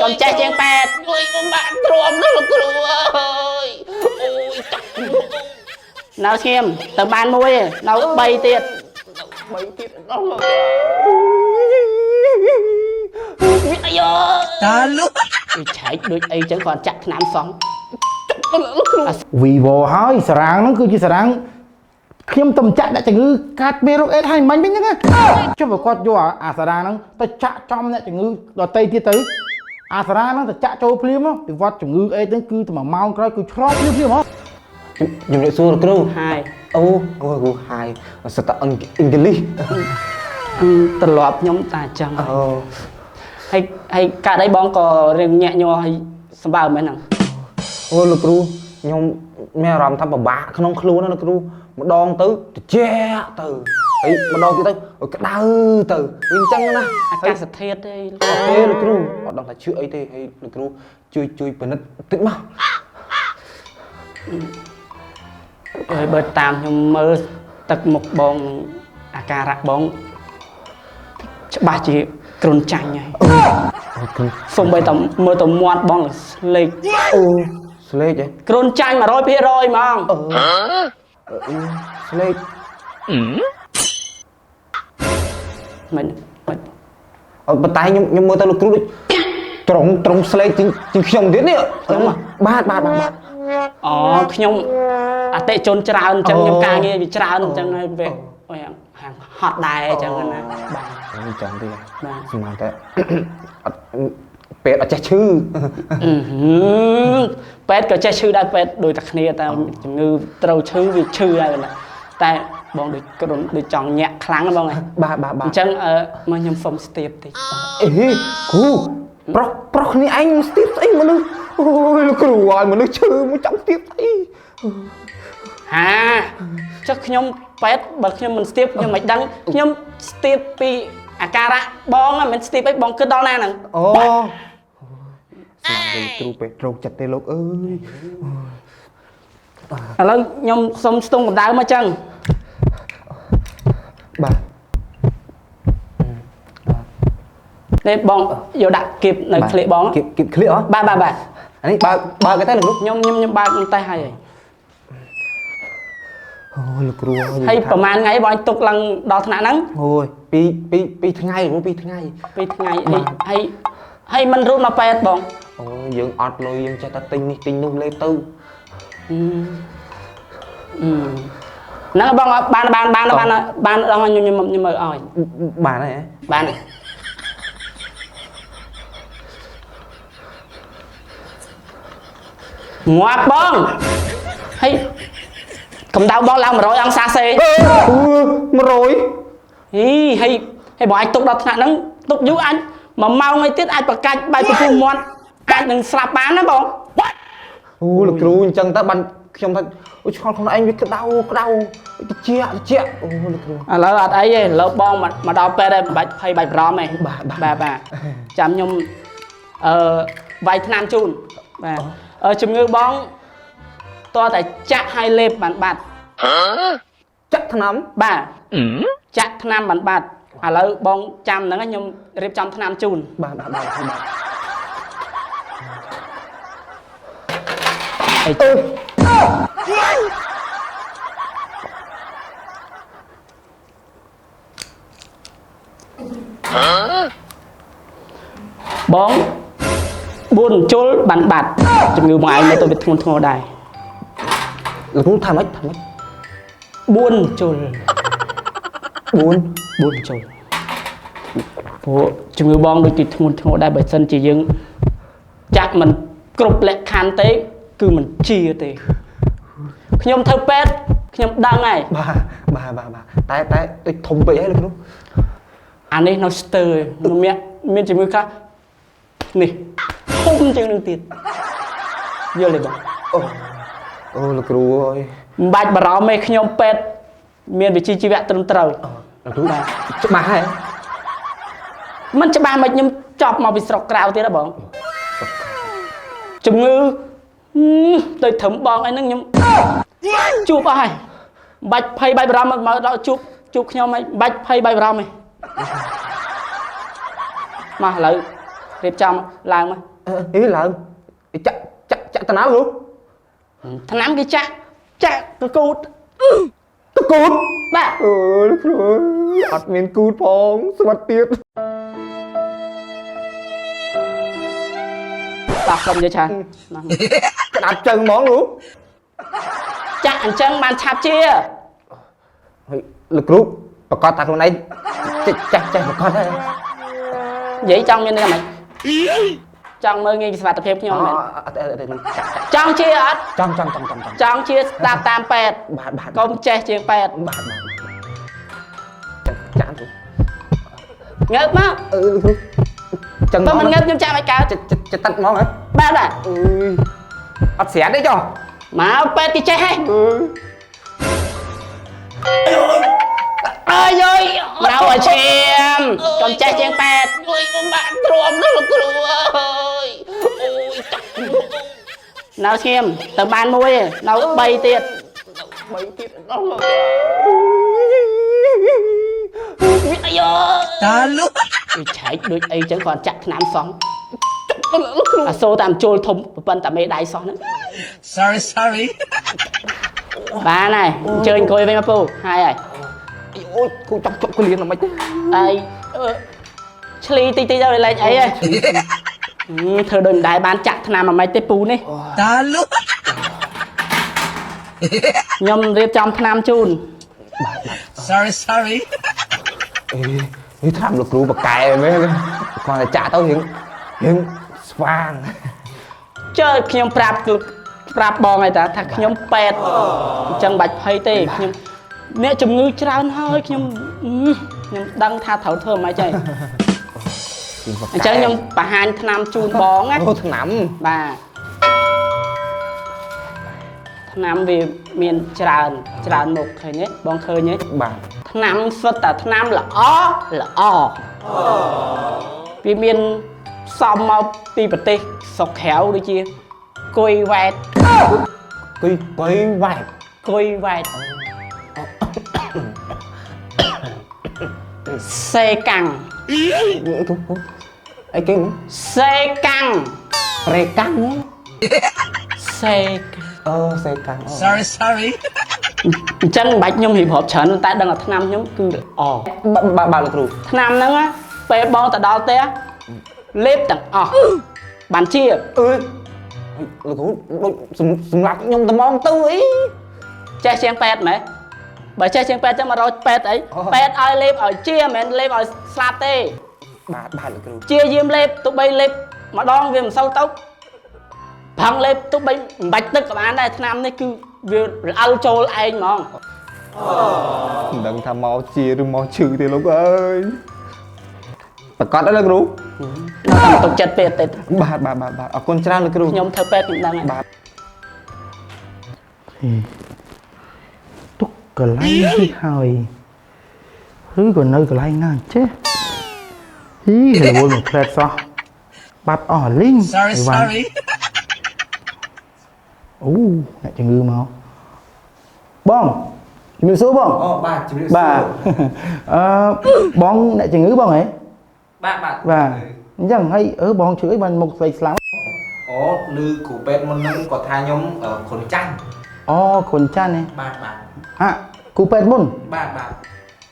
កុំចេះជាងពេទ្យ អុយបំបាក់ទ្រាំណាស់លោកគ្រូអើយអូយទឹក នៅស្ងៀមទៅបានមួយឯងនៅ3ទៀត បីទៀតដល់លោកវាអាយ៉ តាលុ វាឆែកដូចអីចឹងគាត់ចាក់ថ្នាំសោះ លោកគ្រូ Vivo ហើយសារ៉ាងហ្នឹងគឺជាសារ៉ាងខ្ញុំទៅចាក់អ្នកជំងឺកាត់មេរោគអេដហើយមិញវិញហ្នឹងណាចុះបើគាត់យកអាសារ៉ាងហ្នឹងទៅចាក់ចំអ្នកជំងឺដតីទៀតទៅអាសារ៉ាងហ្នឹងទៅចាក់ចូលភ្លាមហ៎វិវត្តជំងឺអេដហ្នឹងគឺតែ1ម៉ោងក្រោយគឺឆ្លងភ្លាមភ្លាមហ៎ ជំរាបសួរលោកគ្រូ ហើយ អូអូគ្រូហាយសិតតែអង់គ្លេស ត្រឡប់ខ្ញុំតាអញ្ចឹង អូ ហើយហើយកាត់អីបងក៏រៀងញាក់ញ័រហើយសម្បើមមែនហ្នឹង អូលោកគ្រូខ្ញុំមានអារម្មណ៍ថាពិបាកក្នុងខ្លួនណាលោកគ្រូម្ដងទៅត្រជាក់ទៅហើយម្ដងទៀតទៅក្តៅទៅវាអញ្ចឹងណា អាកាសធាតុទេ អត់ទេលោកគ្រូអត់ដឹងថាឈឺអីទេហើយលោកគ្រូជួយជួយពិនិត្យតិចមក ហើយបើតាមខ្ញុំមើលទឹកមុខបងអាការៈបងច្បាស់ជាគ្រុនចាញ់ហើយ អូគ្រូ សូម្បីតែមើលទៅមាត់បងស្លេក អូស្លេកហ៎ គ្រុនចាញ់100%ហ្មង អឺស្លេក មិនមិន អឺប៉ុន្តែខ្ញុំខ្ញុំមើលទៅលោកគ្រូដូចត្រង់ត្រង់ស្លេកជាងជាងខ្ញុំទៀតនេះ ខ្ញុំហ៎ បាទបាទបាទបាទ អូខ្ញុំអតិជនច្រើនអញ្ចឹង អូ ខ្ញុំការងារវាច្រើនអញ្ចឹងហើយវាអូយហាងហត់ដែរអញ្ចឹងណាបាទ អញ្ចឹងទេ បាទ ស្មានតែអត់ពេទ្យអត់ចេះឈឺ អឺហឺពេទ្យក៏ចេះឈឺដែរពេទ្យដូចតែគ្នាតែជំងឺត្រូវឈឺវាឈឺដែរណាតែបងដូចគ្រុនដូចចង់ញាក់ខ្លាំងណាស់បងឯង បាទបាទបាទ អញ្ចឹងអឺមកខ្ញុំសុំស្ទាបតិច អេគ្រូប្រុសប្រុសគ្នាឯងស្ទាបស្អីមនុស្សអូយលោកគ្រូឲ្យមនុស្សឈឺមកចង់ស្ទាបស្អី ហាចុះខ្ញុំពេទ្យបើខ្ញុំមិនស្ទាបខ្ញុំមិនដឹងខ្ញុំស្ទាបពីអាការៈបងហ្នឹងមិនមែនស្ទាបអីបងគិតដល់ណាហ្នឹង អូស្មានតែលោកគ្រូពេទ្យរោគចិត្តទេលោកអើយ ឥឡូវខ្ញុំសុំស្ទង់កម្ដៅមកចឹង បាទ នេះបងយកដាក់គៀបនៅក្លៀកបង គៀបគៀបក្លៀកហ៎ បាទបាទបាទ អានេះបើកបើកគេទៅលោកគ្រូ ខ្ញុំខ្ញុំខ្ញុំបើកខ្ញុំតេស្តហើយហើយ អូលោកគ្រូអើយ ហើយប្រហែលថ្ងៃបងឲ្យទុកឡើងដល់ថ្នាក់ហ្នឹង អូយពីរពីរពីរថ្ងៃលោកគ្រូពីរថ្ងៃ ពីរថ្ងៃហើយហើយហើយមិនរូតមកពេទ្យបង អូយយើងអត់លុយយើងចេះតែទិញនេះទិញនោះលេទៅ អឺអឺហ្នឹងបងអត់បានបានបានបានបានដល់ខ្ញុំខ្ញុំខ្ញុំមើលឲ្យ បានហើយហ៎ បានហើយងាប់បងហើយកម្ដៅបងឡើង100អង្សាសេ អឺ100 ហីហើយហើយបងអាចទុកដល់ថ្នាក់ហ្នឹងទុកយូរអាច1ម៉ោងអីទៀតអាចប្រកាច់បែកពពុះមាត់អាចនឹងស្លាប់បានណាបង អូលោកគ្រូអញ្ចឹងទៅបានខ្ញុំថាអូឆ្ងល់ខ្លួនឯងវាក្តៅក្តៅត្រជាក់ត្រជាក់អូលោកគ្រូ ឥឡូវអត់អីទេឥឡូវបងមកមកដល់ពេទ្យហើយមិនបាច់ភ័យបាច់បារម្ភទេ បាទបាទ បាទបាទចាំខ្ញុំអឺវាយថ្នាំជូនបាទអឺជំងឺបងតើតែចាក់ឲ្យលេបបានបាត់ ចាក់ថ្នាំ បាទចាក់ថ្នាំបានបាត់ឥឡូវបងចាំហ្នឹងខ្ញុំរៀបចំថ្នាំជូន បាទបាទបាទបាទ ហើយ អឺ បង4ជុលបានបាត់ជំងឺបងឯងនៅទៅវាធ្ងន់ធ្ងរដែរ លោកគ្រូថាម៉េចថាម៉េច 4ជុល 4 4ជុលព្រោះជំងឺបងដូចជាធ្ងន់ធ្ងរដែរបើសិនជាយើងចាក់មិនគ្រប់លក្ខខណ្ឌទេ គឺមិនជាទេខ្ញុំធ្វើពេទ្យខ្ញុំដឹងហើយ បាទបាទបាទបាទតែតែដូចធំពេកហើយលោកគ្រូ អានេះនៅស្ទើរមានមានជំងឺខ្លះនេះធំជាងនឹងទៀតយល់ទេបង អូអូលោកគ្រូអើយ មិនបាច់បារម្ភទេខ្ញុំពេទ្យមានវិជ្ជាជីវៈត្រឹមត្រូវ លោកគ្រូច្បាស់ហើយ មិនច្បាស់មិនខ្ញុំចប់មកពីស្រុកក្រៅទៀតហ៎បងជំងឺហឹមដូចត្រឹមបងអីហ្នឹងខ្ញុំជួបអស់ហើយមិនបាច់ភ័យបាច់បារម្ភមកដល់ជួបជួបខ្ញុំហើយមិនបាច់ភ័យបាច់បារម្ភទេមកឥឡូវរៀបចំឡើងមក អីឡើងចាក់ចាក់ចាក់តាណាលោក ថ្នាំគេចាក់ចាក់កកូត តកូត បាទ អឺលោកគ្រូអត់មានគូតផងស្មាត់ទៀត តោះកុំនិយាយច្រើន ក្តាប់ចឹងហ្មងលោក ចាក់អញ្ចឹងបានឆាប់ជា ហើយលោកគ្រូប្រកាសថាខ្លួនឯងចេះចេះចេះប្រកាសហើយ និយាយចង់មានន័យថាម៉េចចង់មើលងាយសុខភាពខ្ញុំមែន អត់អត់អត់ ចង់ជាអត់ ចង់ចង់ចង់ចង់ចង់ ចង់ជាស្ដាប់តាមពេទ្យ បាទបាទ កុំចេះជាងពេទ្យ បាទបាទចាក់ចាក់ ងើបមក អឺលោកគ្រូចឹង បើមិនងើបខ្ញុំចាក់មិនកើត ចិត្តចិត្តតាត់ហ្មងហ៎ បាទបាទ អើយអត់ស្រាតទេចុះ មកពេទ្យគេចេះហេ អើ អើយអើយនៅឲ្យឈាមកុំចេះជាងពេទ្យ អុយបំបាក់ទ្រាំណាស់លោកគ្រូអើយអូយចាក់ នៅឈាមទៅបានមួយឯងនៅ3ទៀត បីទៀតដល់លោកវាអាយ៉ តាលុ វាឆែកដូចអីចឹងគាត់ចាក់ថ្នាំសោះ លោកគ្រូ អាសូរតាមជុលធំប៉ុន្តែមេដៃសោះហ្នឹង sorry sorry បានហើយអញ្ជើញអង្គុយវិញមកពូហើយហើយ អូយគូចង់ជប់កលៀនមិនទេ អីអឺឆ្លីតិចតិចទៅវាលែងអីហ៎ធ្វើដូចមិនដែលបានចាក់ថ្នាំអាម៉េចទេពូនេះ តាលុ ខ្ញុំរៀបចំថ្នាំជូន sorry sorry អេនេះថ្នាំលោកគ្រូបកែមែនគាត់តែចាក់ទៅរៀងរៀងស្វាង ចើខ្ញុំប្រាប់គឺប្រាប់បងហើយតាថាខ្ញុំពេទ្យអញ្ចឹងបាច់ភ័យទេខ្ញុំអ្នកជំងឺច្រើនហើយខ្ញុំអឺខ្ញុំដឹងថាត្រូវធ្វើអាម៉េចហើយអញ្ចឹងខ្ញុំបង្ហាញថ្នាំជូនបងណា អូថ្នាំ បាទថ្នាំវាមានច្រើនច្រើនមុខឃើញទេបងឃើញទេ បាទ ថ្នាំសុទ្ធតែថ្នាំល្អល្អវាមានផ្សំមកពីប្រទេសស្រុកក្រៅដូចជាគុយវ៉ែត គុយគុយវ៉ែត គុយវ៉ែតសេកាំង អីគេ សេកាំង ប្រេកាំង សេកាំង អឺសេកាំង sorry sorry អញ្ចឹងមិនបាច់ខ្ញុំរៀបរាប់ច្រើនតែដឹងថាថ្នាំខ្ញុំគឺល្អ បាទបាទលោកគ្រូ ថ្នាំហ្នឹងណាពេលបងទៅដល់ផ្ទះលេបទាំងអស់បានជា អើយលោកគ្រូដូចសម្រាប់ខ្ញុំត្មងទៅអី ចេះជាងពេទ្យមែនបើចេះជាងពេទ្យចឹងមករកពេទ្យអីពេទ្យឲ្យលេបឲ្យជាមិនមែនលេបឲ្យស្លាប់ទេ បាទបាទលោកគ្រូ ជាយាមលេបទោះបីលេបម្ដងវាមិនសូវទៅប្រឹងលេបទោះបីមិនបាច់ទឹកក៏បានដែរថ្នាំនេះគឺវារអិលចូលឯងហ្មង មិនដឹងថាមកជាឬមកឈឺទេលោកអើយប្រកាសហើយលោកគ្រូ នៅតែមិនទុកចិត្តពេទ្យទេ បាទបាទបាទបាទអរគុណច្រើនលោកគ្រូ ខ្ញុំធ្វើពេទ្យខ្ញុំដឹងហើយ បាទ ទុកកន្លែងនេះហើយឬក៏នៅកន្លែងណាចេះហ៊ីរវល់មួយផ្លែតសោះបាត់អស់លីង sorry អីវ៉ាន់ sorry អូអ្នកជំងឺមកបងជំរាបសួរបង អូបាទជំរាបសួរ បាទអឺបងអ្នកជំងឺបងហ៎ បាទបាទ បាទអញ្ចឹងហើយអឺបងជឿអីបានមុខស្លេកស្លាំង អូឮគ្រូពេទ្យមុនហ្នឹងគាត់ថាខ្ញុំគ្រុនចាញ់ អូគ្រុនចាន់ហ៎ បាទបាទ ហាគ្រូពេទ្យមុន បាទបាទ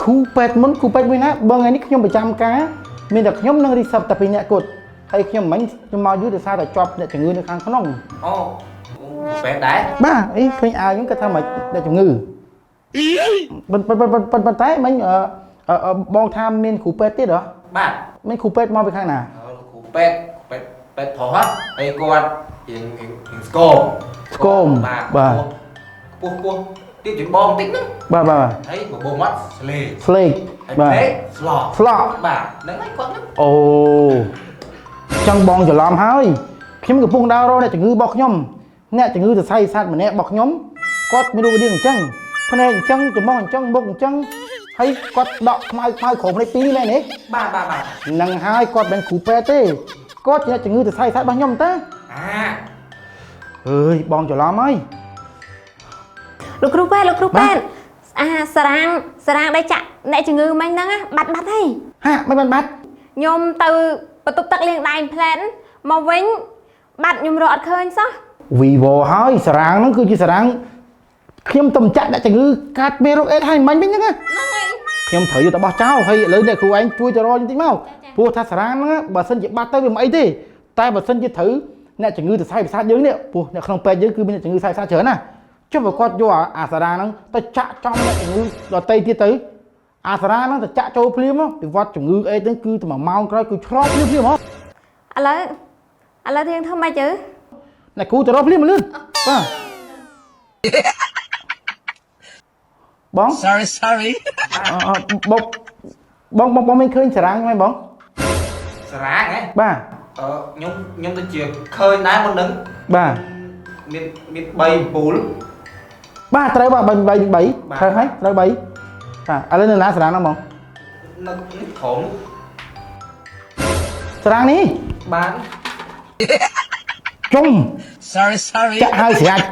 គ្រូពេទ្យមុនគ្រូពេទ្យមួយណាបងថ្ងៃនេះខ្ញុំប្រចាំការមានតែខ្ញុំនឹងរីសឹបតែពីរអ្នកគត់ហើយខ្ញុំមិញខ្ញុំមកយូរដោយសារតែជាប់អ្នកជំងឺនៅខាងក្នុង អូគ្រូពេទ្យដែរ បាទអីឃើញអាវខ្ញុំគាត់ថាមិនអ្នកជំងឺប៉ុន្តែប៉ុន្តែមិញអឺបងថាមានគ្រូពេទ្យទៀតហ៎ បាទ មានគ្រូពេទ្យមកពីខាងណា គ្រូពេទ្យពេទ្យពេទ្យប្រុសហ៎ហើយគាត់រៀងរៀងរៀងស្គម ស្គម បាទ បាទ ខ្ពស់ខ្ពស់ទៀតជាងបងតិចហ្នឹង បាទបាទ ហើយបបោមាត់ស្លេ ស្លេក ហើយ បាទ ពេកស្ល ស្លក់ បាទហ្នឹងហើយគាត់ហ្នឹង អូចង់បងច្រឡំហើយខ្ញុំកំពុងដើររកអ្នកជំងឺរបស់ខ្ញុំអ្នកជំងឺសរសៃសត្វម្នាក់របស់ខ្ញុំគាត់មានរូបរាងអញ្ចឹងភ្នែកអញ្ចឹងច្រមុះអញ្ចឹងមុខអញ្ចឹងហើយគាត់ដកខ្មៅខ្មៅក្រោមភ្នែកពីរមែនទេ បាទបាទបាទ នឹងហើយគាត់មិនមែនគ្រូពេទ្យទេគាត់ជាអ្នកជំងឺសរសៃសត្វរបស់ខ្ញុំតា អា អើយបងច្រឡំហើយ លោកគ្រូពេទ្យលោកគ្រូពេទ្យអាសារាងសារាងដែលចាក់អ្នកជំងឺមិញហ្នឹងណាបាត់បាត់ហើយ ហាមិនបានបាត់ ខ្ញុំទៅបន្ទប់ទឹកលាងដៃផ្លែន មកវិញបាត់ខ្ញុំរកអត់ឃើញសោះ Vivo ហើយសារ៉ាងហ្នឹងគឺជាសារ៉ាងខ្ញុំទៅចាក់អ្នកជំងឺកាត់មេរោគអេដហើយមិញវិញហ្នឹងណា ហ្នឹងហើយ ខ្ញុំត្រូវយកទៅបោះចោលហើយឥឡូវអ្នកគ្រូឯងជួយទៅរកបន្តិចមកព្រោះថាសារ៉ាងហ្នឹងបើសិនជាបាត់ទៅវាមិនអីទេតែបើសិនជាត្រូវអ្នកជំងឺទៅសាយប្រសាទយើងនេះព្រោះអ្នកក្នុងពេទ្យយើងគឺមានអ្នកជំងឺសាយប្រសាទច្រើនណាចុះបើគាត់យកអាសារ៉ាងហ្នឹងទៅចាក់ចំអ្នកជំងឺដទៃទៀតទៅអាសារ៉ាងហ្នឹងទៅចាក់ចូលភ្លាមវិវត្តជំងឺអេដហ្នឹងគឺតែ1ម៉ោងក្រោយគឺឆ្លងភ្លាមភ្លាមហ៎ ឥឡូវឥឡូវយើងធ្វើម៉េចទៅ អ្នកគ្រូទៅរកភ្លាមលឿនបាទបង Sorry, sorry. អឺបងបងបងបងមិនឃើញសារ៉ាងមែនបង សារ៉ាងហ៎ បាទ អឺខ្ញុំខ្ញុំទៅជាឃើញដែរមុនហ្នឹង បាទ មានមាន3អំពូល បាទត្រូវបាទ3 3 3ត្រូវហើយត្រូវ3បាទឥឡូវនៅណាសារ៉ាងហ្នឹងបង នៅនេះក្រុម សារ៉ាងនេះ បាន ជុំ Sorry, sorry. ចាក់ហើយស្រាច់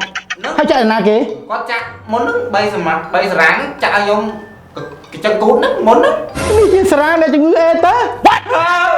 ហើយចាក់ឯណាគេ គាត់ចាក់មុនហ្នឹង3សម្រាប់3សារ៉ាងចាក់ឲ្យខ្ញុំកញ្ចឹងគូតហ្នឹងមុនហ្នឹង នេះជាសារ៉ាងដែលជំងឺអេតើ អើ